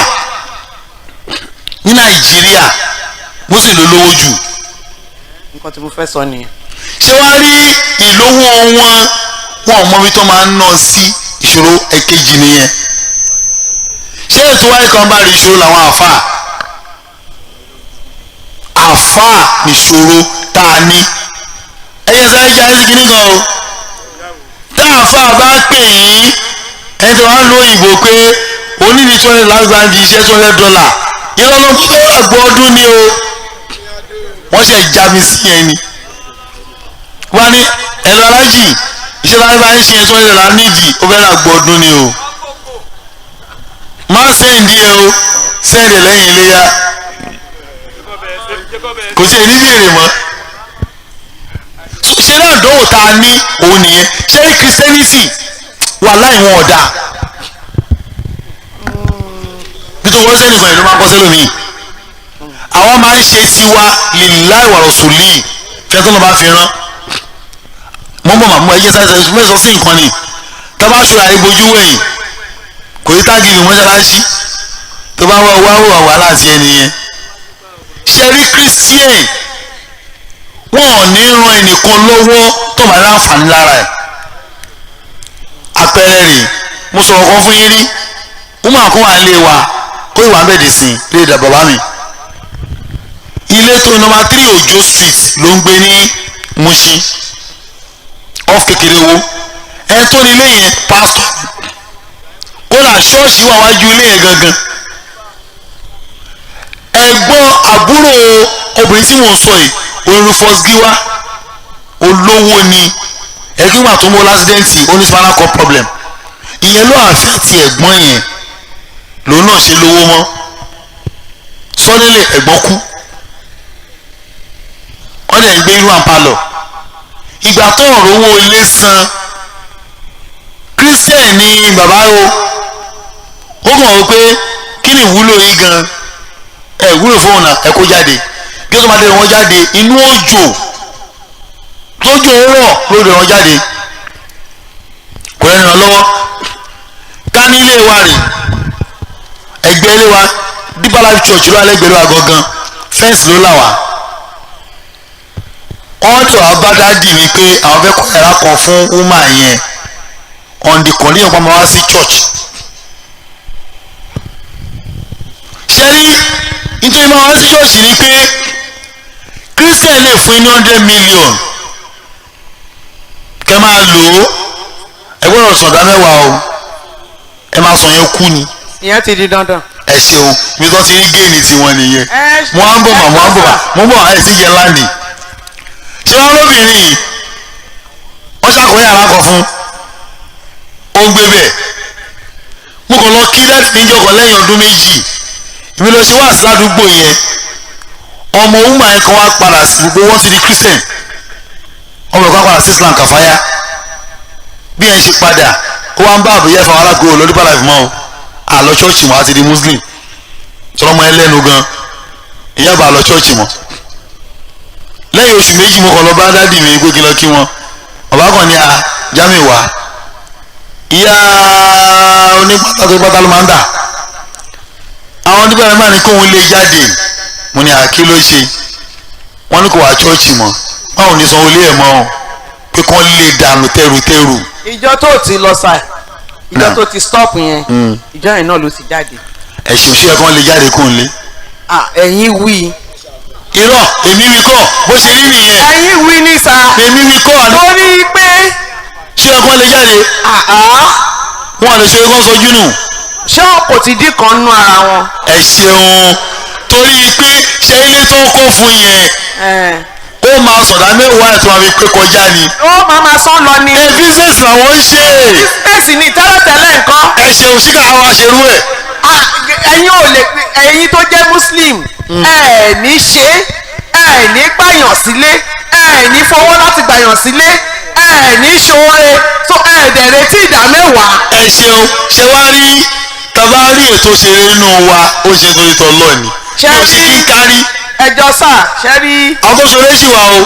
ní Nàìjíríà, mo sì lò lówó jù. Nǹkan tí mo fẹ́ sọ nìyẹn. Ṣé wàá rí ìlówó wọn, wọn ò mọ ibi tó máa ń ná sí, ìṣòro ẹ̀kejì nìyẹn. Ṣé ètò wáyé kan bá rí ìṣòro làwọn àáfàá àáfàá nìṣòro tá a ní. Ẹyẹ sáré jẹ́ ayé kìíní kan o, tá àáfàá bá pè yín ẹni tó wá ń lo òyìnbó pé oníbi $200 di iṣẹ́ $200, irọ́ ló ń tó àgbo ọdún ni o, wọ́n ṣe já mi sí yẹn ni. Wọ́n ní ẹ̀rọ alájì iṣẹ́ bá bá ń ṣe $200 nídìí, ó fẹ́ rà gbọ́ ọdún ni o, má sẹ́ǹdì ẹ o, sẹ́ǹdì lẹ́yìn iléyà, kò sí ẹni béèrè mọ́. Ṣé náà dánwò tá a ní òun nìyẹn. Ṣé Christianity wà láì wọn ọ̀dà nítorí wọ́n sẹ́nìkan ìlú máa ń kọ́ sẹ́lómi, àwọn máa ń ṣe tiwa lillahi wa rasuli fẹ́ tó lọ́ bá fi rán. Mo ń bọ̀ màmú ẹyẹ sáré sáré mẹ́sàn sí nǹkan ni tá bá ṣe àìbojú wẹ̀yìn kò ní tágìrì mọ́ṣáláṣí tó bá wá wá wà wàhálà àti ẹni yẹn. Ṣe rí Christian wọn ò ní ran ẹnìkan lọ́wọ́ tó máa láǹfààní lára ẹ̀. Àpẹẹrẹ rè, mo sọ̀rọ̀ kan fún yín rí, wọ́n máa kó wà ń lé wa kó ìwà ń bẹ̀dẹ̀ sí lè dà bàbá mi. Ilé tó nọ́mbà 3 Òjó Street ló ń gbé ní Mushin, off kékeré owó. Ẹ tó ní ilé yẹn pásítọ̀, kódà ṣọ́ọ̀ṣì wà wájú ilé yẹn gangan. Ẹ̀gbọ́n àbúrò obìnrin tí mò ń sọ yìí, Rufus Giwa, olówó ni, ẹgbẹ́ ìgbà tó ń bọ́ lásìdẹ́ǹtì ó ní spinal cord problem, ìyẹn ló àfẹ́tì ẹ̀gbọ́n yẹn, lòun náà ṣe lówó mọ́. Sọ́dẹ́lẹ̀ ẹ̀gbọ́n kú, wọ́n dẹ̀ ń gbé irú àǹpalọ̀. Ìgbà tó ọ̀rọ̀ owó ilé san, Christian ni bàbá o, ó kàn wọ́n pé kí ni ìwúlò yìí gan, ẹ wúlò fóun náà, ẹ kó jáde. Bí ó tó máa dé wọn jáde inú òjò tójò ń rọ̀ lóde wọn jáde, kò lẹ́nu ràn lọ́wọ́. Ká ní ilé wa rè, ẹgbẹ́ ilé wa Deeper Life Church ló wà lẹ́gbẹ̀ẹ́ wa gangan, fẹ́ǹsì ló là wá. Wọ́n tó wá bá dádì mi pé àwọn fẹ́ kọ́ yàrá kan fún woman yẹn on the condition pamọ́ wá sí church. Ṣé rí nítorí máa wá sí church ni pé Christian lè fún ní 100 million kẹ́ máa lò ó, ẹ gbọ́dọ̀ sọ̀dá mẹ́wàá o, ẹ máa sọ yẹn kú ni. Ìyẹn ti di dandan. Ẹ ṣeun, mi tó ti rí géènì tiwọn nìyẹn. Mo á ń bọ̀ mà, mo á ń bọ̀ mà, mo ń bọ̀ ẹ sì jẹ láǹdì. Ṣé wọn lóbìnrin yìí wọ́n ṣàkóyè yàrá kan fún, ó ń gbé bẹ́ẹ̀. Mo kàn lọ kí dáàdì mi jọkọ̀ lẹ́yìn ọdún 2, èmi lọ ṣe wá sí ládùúgbò yẹn. Ọmọ ọmọ yẹn kan wá padà sí gbogbo wọn ti di Christian, ọmọ yẹn kan wá padà sí Islam kàfáyà. Bí ẹ ṣe padà ó wá ń bá àbúyẹ fún alágbó lórí padà fún mọ́ àlọ́ ṣọ́ọ̀ṣì mọ́ àti di muslim tọrọmọ ẹlẹ́nu gan ìyá bá lọ ṣọ́ọ̀ṣì mọ́. Lẹ́yìn oṣù méjì mo kàn lọ bá dádì mi pé kí n lọ kí wọn. Bàbá kan ní a Jamiu wá ìyá onípátá tó pátá ló máa ń dà àwọn oníbàárà máa ní kóun lè jáde. Mo ní àkí ló ṣe? Wọ́n ní kò wá ṣọ́ọ̀ṣì mọ́, báwo ní sanwó ilé ẹ̀ mọ́ pé kán lè dànù tẹrutẹru. Ìjọ tó ti lọ sà, ìjọ tó ti stop yẹn, ìjọ yẹn náà ló ti jáde. Ẹ̀sìn òṣìṣẹ́ kan lè jáde kóun lé. Ẹ̀yin wí. Irọ́ èmi wí kọ́ bó ṣe rí nìyẹn. Ẹ̀yin wí ní sà. Èmi wí kọ́ àná. Torí pé. Ṣé ẹ̀kọ́ lè jáde? Wọn lè ṣe kó sojú nù. Ṣé kò ti dín kan nú ara wọn? Ẹ ṣeun, torí pé ṣe ilé tó ń kó fún yẹn ó máa sọ̀dá mẹ́wàá ẹ̀ tó máa fi pé kọjá ni. Ó máa sán lọ ni. Ẹ business làwọn ń ṣe. Business ni tẹ́lẹ̀tẹ́lẹ̀ nǹkan. Ẹ ṣeun, ṣíkà àwọn aṣerú ẹ̀. Ẹ̀yin ò lè, ẹ̀yin tó jẹ́ muslim ẹ̀ ní ṣe, ẹ̀ ní gbàyàn sílé, ẹ̀ ní fọwọ́ láti gbàyàn sílé, ẹ̀ ní ṣoore, tó ẹ̀ dẹ̀ retí ìdá mẹ́wàá. Ẹ ṣeun, ṣe wá rí tàbá rí ètò ṣeré nínú wa ó ṣe torí tọ́ lọ́ọ̀ni. Ṣé kò sí kí kárí. Ẹjọ́ sà, ṣe rí. Àwọn tó ṣeré ṣì wà o.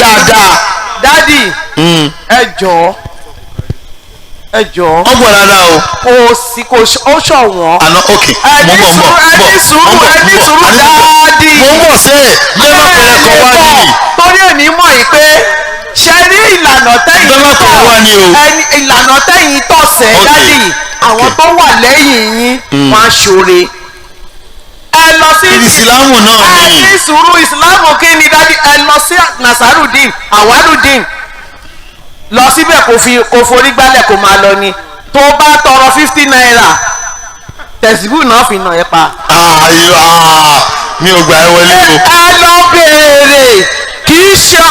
Dáadáa. Dádì, ẹ jọ̀ọ́, ẹ jọ̀ọ́. Wọ́n pọ̀ dáadáa o. Kò sí, kò ó ṣọ̀wọ́n. Àná ok, mo ń bọ̀ mo ń bọ̀ Ẹ ní sùúrù, ẹ ní sùúrù dáàdì. Mo ń bọ̀ sẹ́ẹ̀, lẹ́bàá pẹ̀lẹ́ kan wá nìyí. Torí èmi mọ̀ yìí pé ṣe rí ìlànà tẹ́yìn tọ̀, ìlànà tẹ́yìn tọ̀ sẹ́ dádì, àwọn tó wà lẹ́yìn yín wọ́n á ṣoore. Ẹ lọ sí ìsìlámù náà ni. Ẹ ní sùúrù, ìsìlámù kí ni dádì? Ẹ lọ sí Nasarudeen, Awarudeen, lọ síbẹ̀ kò fi kò forí gbálẹ̀ kò máa lọ ni. Tó bá tọrọ 50 naira tẹ̀síbù náà fi nà ẹ́ pa. Mi ò gbà ẹ wọlé o. Ẹ lọ béèrè, kì í ṣe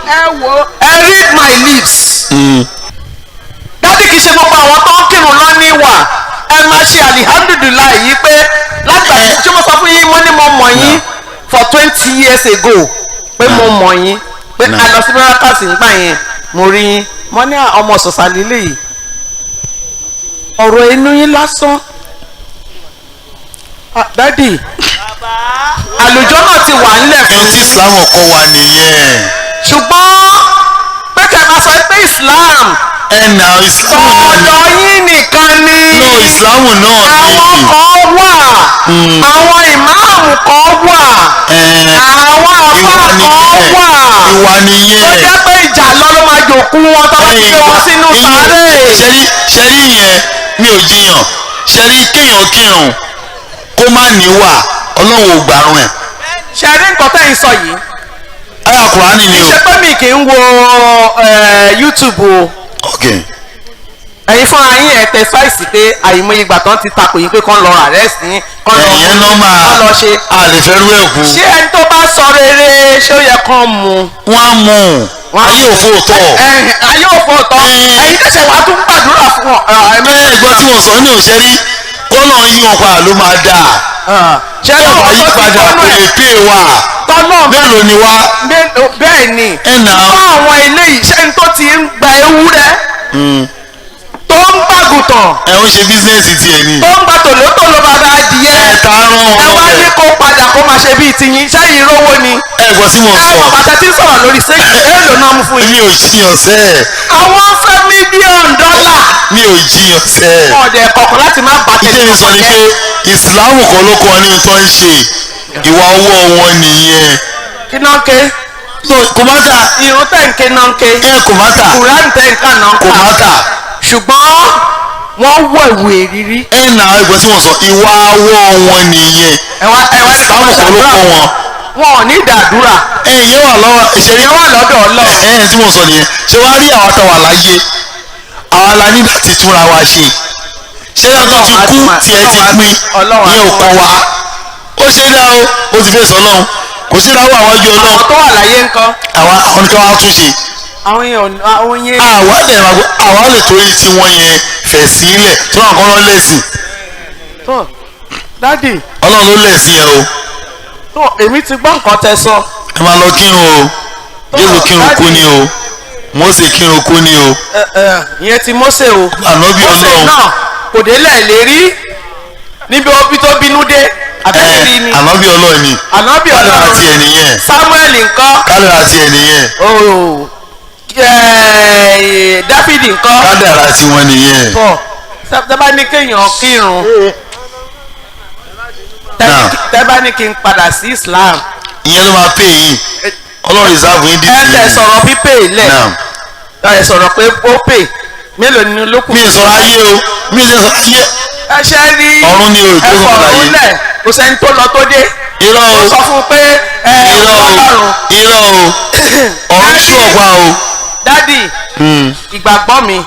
ẹ wo ẹ read my lips. Dádì, kì í ṣe gbogbo àwọn tó ń kírun lọ ní wà. Ẹ máa ṣe alihamdulilayi yìí pé látàgbà tí mo sọ fún yín, mo ní mo mọ̀ yín for 20 years ago pé mo mọ̀ yín pé a lọ sí mẹ́rákàsì nígbà yẹn, mo rí yín, mo ní ọmọ sọ̀sà lílé yìí, ọ̀rọ̀ inú yín lásán. Dádì, àlùjọ náà ti wà nílẹ̀ fún yín. Tí Islam kọ́ wa nìyẹn. Ṣùgbọ́n pé kẹ́ máa sọ pé Islam ẹnà Islam náà ni. Ọ̀dọ̀ yín nìkan ni. No, Islam náà ni. Àwọn kan wà, àwọn ìmáàmù kan wà, àwọn àfáà kan wà. Ìwà nìyẹn. Tó jẹ́ pé ìjà lọ ló máa jòkú wọn tó bá ti gbé wọn sínú sàárè. Ṣẹ́rí yẹn mi ò jiyàn. Ṣẹ́rí kéèyàn kírun kó má níwà, Ọlọ́run ò gbàrún ẹ̀. Ṣẹ́rí nǹkan tẹ́yìn sọ yìí. Ayà Kùránì ni o. Ṣé pé mi kì í wo YouTube o? Okay. Ẹ̀yin fúnra yín ẹ̀ tẹ fáìsì pé àìmọye ìgbà tán ti takò yín pé kán lọ arrest yín, kán lọ ẹ̀yẹn nọ́mà kán lọ ṣe. A lè fẹ́ rú ẹ̀ kú. Ṣé ẹni tó bá sọ rere ṣé ó yẹ kán mú? Wọ́n á mú un, ayé òfò tọ̀. Ayé òfò tọ̀, ẹ̀yin tẹ̀sẹ̀ wàá tún gbàdúrà fún ọ. Ẹ gbọ́ tí wọ́n sọ ní òṣèré kọ́nà yí wọn padà ló máa dáa. Ṣé ọba yí padà kò lè pè wá. Tọ́lọ́ mélòó ni wá. Bẹ́ẹ̀ ni ẹ̀nà fún àwọn eléyìí ṣé n tó ti ń gba ewúrẹ́ tó ń gbàgùtàn. Ẹ ń ṣe bísíǹsì tiẹ̀ ni. Tó ń gba tòlótòló bàbá adìyẹ. Ẹ ta rán wọn. Ẹ wá ní kó padà kó máa ṣe bíi tiyín, sẹ́yìn rówó ni. Ẹ gbọ́ tí mo sọ. Ẹ mọ̀ bàtà tí ń sọ̀rọ̀ lórí sẹ́yìn èèlò náà mú fún yín. Mi ò jiyàn sẹ́ẹ̀. Àwọn fẹ́ $1 million. Mi ò jiyàn sẹ́ẹ̀. Ọ̀dẹ̀ kọ̀ọ̀kan láti má bà tẹ̀lé. Ìdí mi sọ ni pé ìsìlámù kan ló kọ́ ní tó ń ṣe ìwà ọwọ́ wọn nìyẹn. Kí náà ké? Kò má tà. Irun tẹ̀ ń ké náà ń ké. Ẹ kò má tà. Kùránì tẹ̀ ń kà náà ń kà. Kò má tà. Ṣùgbọ́n wọ́n wọ ìwé rírí. Ẹ nà ẹgbẹ́ tí wọ́n sọ ìwà ọwọ́ wọn nìyẹn. Ìsìlámù kan ló kọ́ wọn. Wọn ò ní ìdàdúrà. Ẹ ìyẹn wà lọ́wọ́ ìṣẹ̀rí wà lọ́dọ̀ Ọlọ́run. Ẹ tí wọ́n sọ nìyẹn. Ṣé wàá rí àwọn táwa láyé? Àwa la ní láti túnra wa ṣe. Ṣé yàtọ̀ ti kú tiẹ̀ ti pín ìyẹn ò kọ́ wa. Ó ṣe dá o, ó ti fèsì Ọlọ́run. Kò sí láwọ àwọn ojú Ọlọ́run. Àwọn tó wà láyé ńkọ́. Àwa àwọn nìkan wá tún ṣe. Àwọn yẹn àwọn yẹn. Àwa lè àwa lè torí tí wọ́n yẹn fẹ̀ sílẹ̀ tó náà kọ́ lọ́ lẹ́sìn. Tó dádì. Ọlọ́run ló lẹ̀sìn yẹn o. Tó èmi ti gbọ́ nǹkan tẹ́ sọ. Ẹ máa lọ kírun o, Jésù kírun kú ni o. Mósè kírun kú ni o. Ìyẹn ti Mósè o. Ànábì Mósè Ọlọ́run. náà kò délẹ̀ lérí níbi obi tó bínú dé àbẹ́rẹ́ ni. Ànábì Ọlọ́run ni. Ànábì Kádàrá Ọlọ́run. tiẹ̀ nìyẹn. Samuel ńkọ́. Kádàrá tiẹ̀ nìyẹn. Ooo Dáfídì ńkọ́. Kádàrá tiwọn nìyẹn. Tọ́ tẹ́ bá ní kéèyàn kírun, tẹ́ bá ní kí n padà sí Islam. Ìyẹn ló máa pè yín. Ọlọ́run ìsáàbù yín dì Ẹ sí. tẹ sọ̀rọ̀ pípé lẹ̀. Ẹ sọ̀rọ̀ pé ó pè mélòó ni ló kù. Mi ì sọ̀rọ̀ ayé o, mi ì sọ̀rọ̀ ayé. Ẹ ṣe rí Ọ̀run ni o, ẹ ìjókòó fọ̀rọ̀ láyé. lẹ̀, kò sẹ́ni tó lọ tó dé. Irọ́ o. Ó sọ fún un pé ẹ Irọ́ o. Ọlọ́run. Irọ́ o. Ọ̀run sú ọ̀pá o. Dádì, ìgbàgbọ́ mi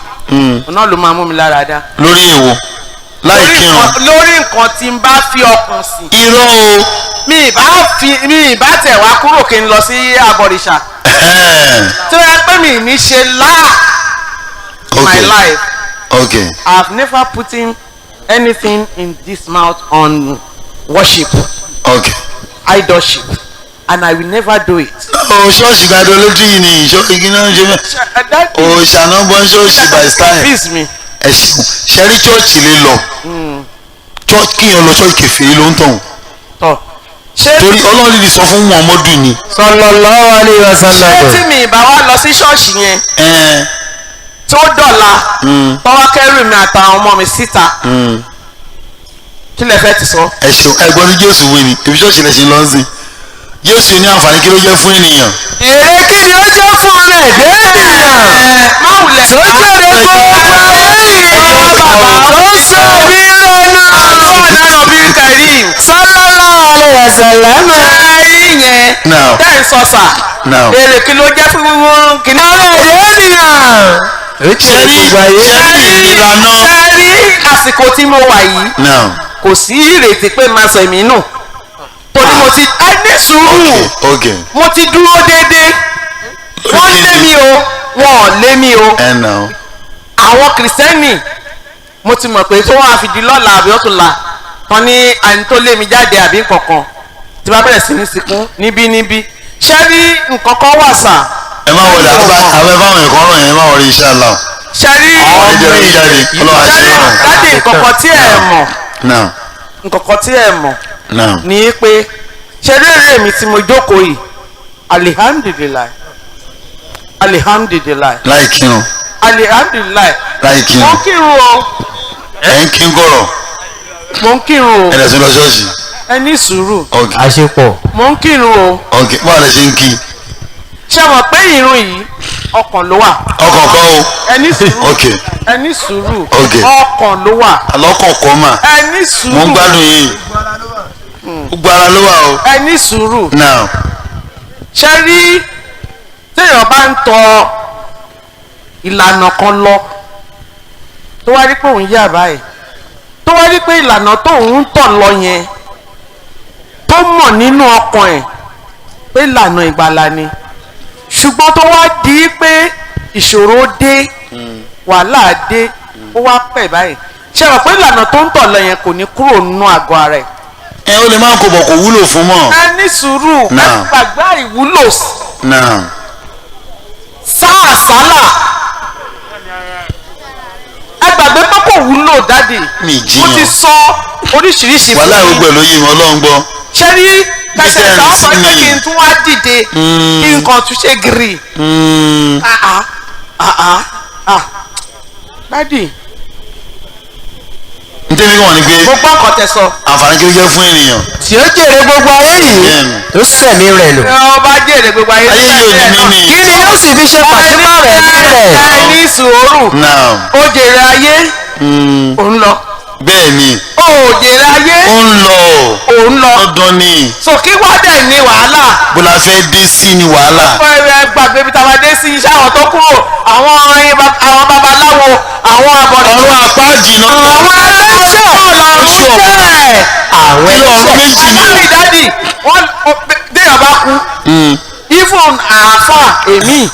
ọ̀nà ló máa mú mi lára dá. Lórí èwo? Láì kírun. Lórí nǹkan tí n bá fi ọkàn sí. Irọ́ o. Mi ìbá tẹ̀ wá kúrò kí n lọ sí abọ̀rìṣà. Tí ó yẹ pé mi ní ṣe láà my life. I have never put in anything in this mouth on worship. Idolship. And I will never do it. O ṣọ́ọ̀ṣì gbàdọ̀ lójú yìí ni ìṣọ́ igi náà ń ṣe mẹ́. Òòṣà náà bọ́ ṣọ́ọ̀ṣì by style. Ẹ ṣeun, ṣe rí chọ́ọ̀chì lè lọ. Kíyàn lọ ṣọ́ọ̀ṣì kẹfìrí ló ń tọ̀hún. Torí Ọlọ́run lè sọ fún Muhammadu ni. Sallallahu alaihi wasallam. Ṣé tí mi ìbá wa lọ sí ṣọ́ọ̀ṣì yẹn tó dọ̀la tọ́wọ́ kẹ́rù mi àtàwọn ọmọ mi síta, kí lẹ fẹ́ ti sọ? Ẹ ṣeun, ẹ gbọ́ ní Jésù wí ni, ibi ṣọ́ọ̀ṣì lẹ ṣe lọ sí. Jésù ní àǹfààní kí ló jẹ́ fún ènìyàn. Èrè kí ni ó jẹ́ fún ọmọ ẹ̀dẹ́ ènìyàn? Máwùlẹ̀ tó jèrè gbogbo ayé yìí tó sọ mí lẹ́nu. Àlọ́ bí Karim. Sallallahu alaihi wasallam. Ṣé yẹn tẹ́ ń sọ sà? Èrè kí ló jẹ́ fún kìnìún? Ọmọ ẹ̀dẹ́ ènìyàn. Ṣẹ́rí ìlànà. Ṣẹ́rí àsìkò tí mo wà yìí kò sí ìrètí pé máa sọ èmi nù. Torí mo ti ní sùúrù, mo ti dúró déédéé, wọ́n lé mi o, wọ́n ò lé mi o. Àwọn kìrìsìtẹ́nì mo ti mọ̀ pé tó wọ́n á fi di lọ́la àbí ọ̀túnla tán ní àní tó lé mi jáde àbí nkankan tí bá bẹ̀rẹ̀ sí ní sìnkún níbí níbí. Ṣé rí nǹkan kan wà sà? Ẹ má wọlé, àwọn ẹ̀fọ́ ẹ̀kọ́ ràn yẹn, ẹ má wọlé inshallah. Ṣé rí dáàdì nǹkan kan tí ẹ mọ̀, nǹkan kan tí ẹ mọ̀ ní pé ṣe rere mi tí mo jókòó yìí, alihamdulilayi, alihamdulilayi. Láì kírun. Alihamdulilayi. Láì kírun. Mo ń kírun o. Ẹ ń kí n kọ̀rọ̀. Mo ń kírun o. Ẹ lọ sí lọ ṣọ́ọ̀ṣì. Ẹ ní sùúrù. Àṣepọ̀. Mo ń kírun o. Ok, báwo lẹ ṣe ń kí? Ṣé mọ̀ pé ìrun yìí ọkàn ló wà. Ọkàn kọ́ o. Ẹ ní sùúrù. Ok. Ẹ ní sùúrù. Ok. Ọkàn ló wà. Alọ́kàn kọ́ mà. Ẹ ní sùúrù. Mo ń gbádùn yìí. Gbogbo ara ló wà o. Ẹ ní sùúrù. Now. Ṣé rí téèyàn bá ń tọ ìlànà kan lọ tó wá rí pé òun yà báyìí, tó wá rí pé ìlànà tóun ń tọ̀ lọ yẹn tó mọ̀ nínú ọkàn ẹ̀ pé ìlànà ìgbàlà ni, ṣùgbọ́n tó wá di pé ìṣòro dé, wàhálà dé, ó wá pẹ̀ báyìí, ṣe rò pé ìlànà tó ń tọ̀ lọ yẹn kò ní kúrò nínú àgọ́ ara ẹ̀. Ẹ ó lè má kó bọ̀, kò wúlò fún mọ́. Ẹ ní sùúrù, ẹ gbàgbé ìwúlò. Sáà sálà, ẹ gbàgbé pé kò wúlò dáàdì. Mi Mo ti sọ oríṣiríṣi fún wàhálà gbogbo ẹ̀ ló yé mi, Ọlọ́run gbọ́. Ṣé rí kẹsẹ̀ ìtàn sọ pé kí n tún wá dìde kí n kàn tún ṣe gírì. Dádì. Ntẹ́mi wọ̀n ni pé. Mo gbọ́ nǹkan tẹ́ sọ. Àǹfààní kí ló jẹ́ fún ènìyàn. Tí ó jèrè gbogbo ayé yìí tó sẹ̀mí rẹ̀ lò. Ọba jèrè gbogbo ayé ayé yìí ò ní mí ni. Kí ni yóò sì fi ṣe pàṣípààrọ̀ ẹ̀mí rẹ̀? Ẹ ní sùúrù. Ó jèrè ayé. Ó ń lọ. Bẹ́ẹ̀ni. Ó jèrè ayé. Ó ń lọ. Ó ń lọ. Ọdún ni. So kí wá dẹ̀ ní wàhálà. Bó la fẹ́ dé sí ni wàhálà. Ẹ gbàgbé ibi táwa dé sí iṣẹ́ àwọn tó kúrò, àwọn babaláwo, àwọn abọ̀dọ̀. Ọ̀run àpáàdì náà. Àwọn ẹlẹ́ṣẹ̀ lọ́run jẹ́. Àwọn ẹlẹ́ṣẹ̀. Méjì ni. Aláàrí dádì, wọ́n déyàn bá kú. Even àáfà èmi.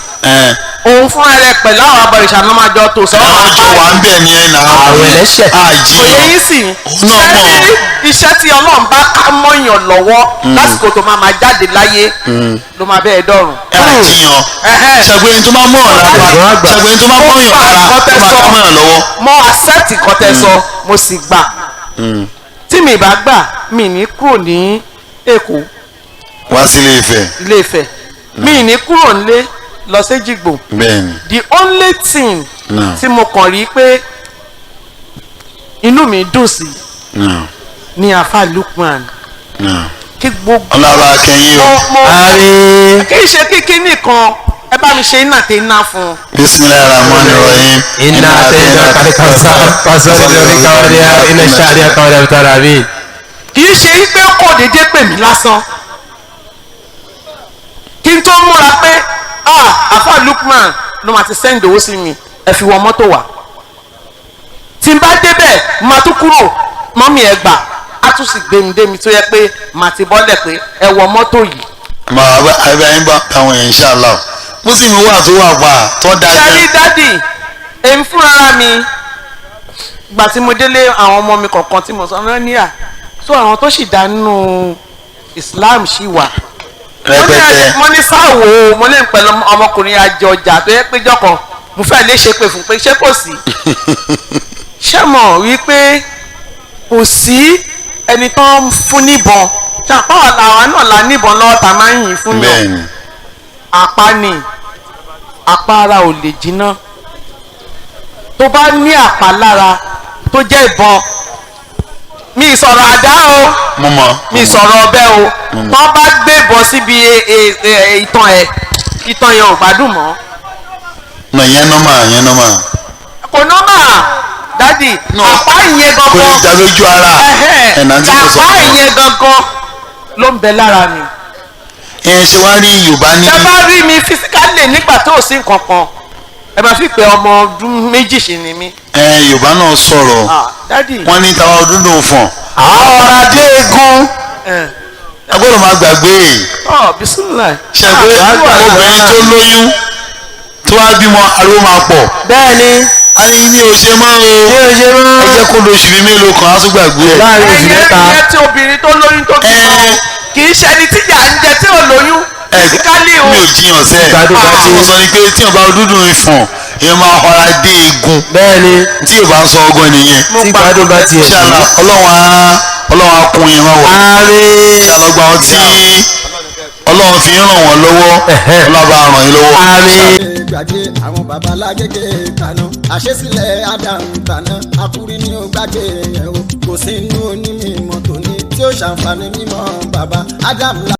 Òun fúnra rẹ̀ pẹ̀lú àwọn abọ̀rìṣà ló máa jọ tò sọ́wọ́. Àwọn jọ wà ń bẹ̀ ni ẹ̀ nà. Àwọn ẹlẹ́ṣẹ̀. Àjíyàn. Òye yín sì Òun náà mọ̀. ṣé rí iṣẹ́ tí Ọlọ́run bá ká mọ́yàn lọ́wọ́ lásìkò tó máa máa jáde láyé ló máa bẹ́ẹ̀ dọ̀rùn. Àjíyàn. Ẹ̀hẹ́n. Ṣàgbé ẹni tó máa mọ̀ lára. Ẹ̀gbọ́n àgbà. Ṣàgbé ẹni tó máa mọ̀yàn lára Mo tó gbà máa ká mọ̀yàn lọ́wọ́. Mo accept nǹkan tẹ́ sọ, mo sì gbà. Tí mi bá gbà, mi ní kúrò ní Èkó. Wá sílé Ifẹ̀. Ilé Ifẹ̀. Mi ní kúrò nílé lọ sí Èjìgbò. Bẹ́ẹ̀ni. The only thing No. tí mo kàn rí pé inú mi dùn sí No. ní afa Lukman. No. Kí gbogbo Ọlọ́run akẹ́yìn o. mo Àmín. kì í ṣe kíkí nìkan ẹ bá mi ṣe iná tẹ iná fún un. Bismillahir Rahmanir Rahim. Inna atayna kal-kawthar fasalli li rabbika wanhar inna shani'aka huwal abtar. Àmín. Kì í ṣe pé kò déédéé pè mí lásán kí n tó múra pé ah afa Lukman ló máa ti send owó sí mi, ẹ fi wọ mọ́tò wá. Tí n bá débẹ̀ máa tún kúrò, mọ́mí ẹ gbà á tún sì gbé mi dé mi tó yẹ pé màá ti bọ́lẹ̀ pé ẹ wọ mọ́tò yìí. Màá bá ẹbí bá àwọn èèyàn inshallah. Mùsùlùmí wà tó wà pa tó dáa Ṣẹ́rí gan. dádì, èmi fúnra mi gbà tí mo délé àwọn ọmọ mi kọ̀ọ̀kan tí mo sọ náà níyà so àwọn tó sì dá nínú Islam ṣì wà. Rẹpẹtẹ. Mo ní sáwò mo ní pẹ̀lú ọmọkùnrin àjọ ọjà tó yẹ pé jọkàn mo fẹ́ lè ṣe pé fún pé ṣé kò sí. Ṣé mọ̀ wípé kò sí ẹni tó ń fún níbọn ṣàpá àwa náà la níbọn lọ́wọ́ ta máa ń yìn fún yàn. Bẹ́ẹ̀ni. Apá ni apá ara ò lè jiná tó bá ní àpá lára tó jẹ́ ìbọn. Mi sọ̀rọ̀ àdá o, Mo mọ̀. mi sọ̀rọ̀ ọbẹ̀ o. Tọ́ bá gbé ìbọn síbi ìtàn ẹ̀, ìtàn yẹn ò gbádùn mọ́. Nà yẹn nọ́mà yẹn nọ́mà. Kò nọ́mà dádì. No. Àpá ìyẹn Kò lè gangan dá lójú ara. Ẹ̀nà tí mo sọ àpá fún ọ. ìyẹn gangan ló ń bẹ lára mi. Ẹ ṣe wá rí Yorùbá ní. Tẹ bá rí mi fisikálì nígbà tó ò sí nǹkan kan, ẹ máa fi pé ọmọ ọdún méjì ṣì ni mí. Ẹ Yorùbá náà sọ̀rọ̀. Ah, dádì. Wọ́n ní tàwa ọdún dùn fọ̀n. Àwọn adé egun. Ẹ A gbọ́dọ̀ máa gbàgbé. ọ bisimilá. Ṣàgbé obìnrin tó lóyún tó wá bímọ ariwo máa pọ̀. Bẹ́ẹ̀ni. A ní ní o ṣe mọ́ o. Ní o ṣe mọ́. Ẹ jẹ́ kó lo oṣù bíi mélòó kan á tún gbàgbé ẹ̀. Láàrin oṣù Ẹyẹ mẹ́ta. ẹyẹ tí obìnrin tó lóyún tó bímọ Ẹ. kì í ṣe ẹni tí yà ń jẹ tí ò lóyún fisikálì o. Mi ò jiyàn sẹ́. Gbádùn bá Tí dé. mo sọ ni pé tí ọba dúdú ìfọ̀n èèyàn máa họra dé egun. Bẹ́ẹ̀ni. Tí Yorùbá ń sọ ọgọ́ nìyẹn. Tí gbádùn bá tiẹ̀ dé. Inshallah Ọlọ́run á kún yín lọ́wọ́. Àmín. Inshallah gba àwọn tí Ọlọ́run fi ń ràn wọ́n lọ́wọ́. Ọlọ́run bá ràn yín lọ́wọ́. Àmín. Gbàgbé àwọn babalágége kaná àṣesílẹ̀ Adam tàná akúrí ni ó gbàgbé yẹn o kò sí inú onímọ̀ tòní tí ó ṣàǹfààní mímọ́ baba Adam.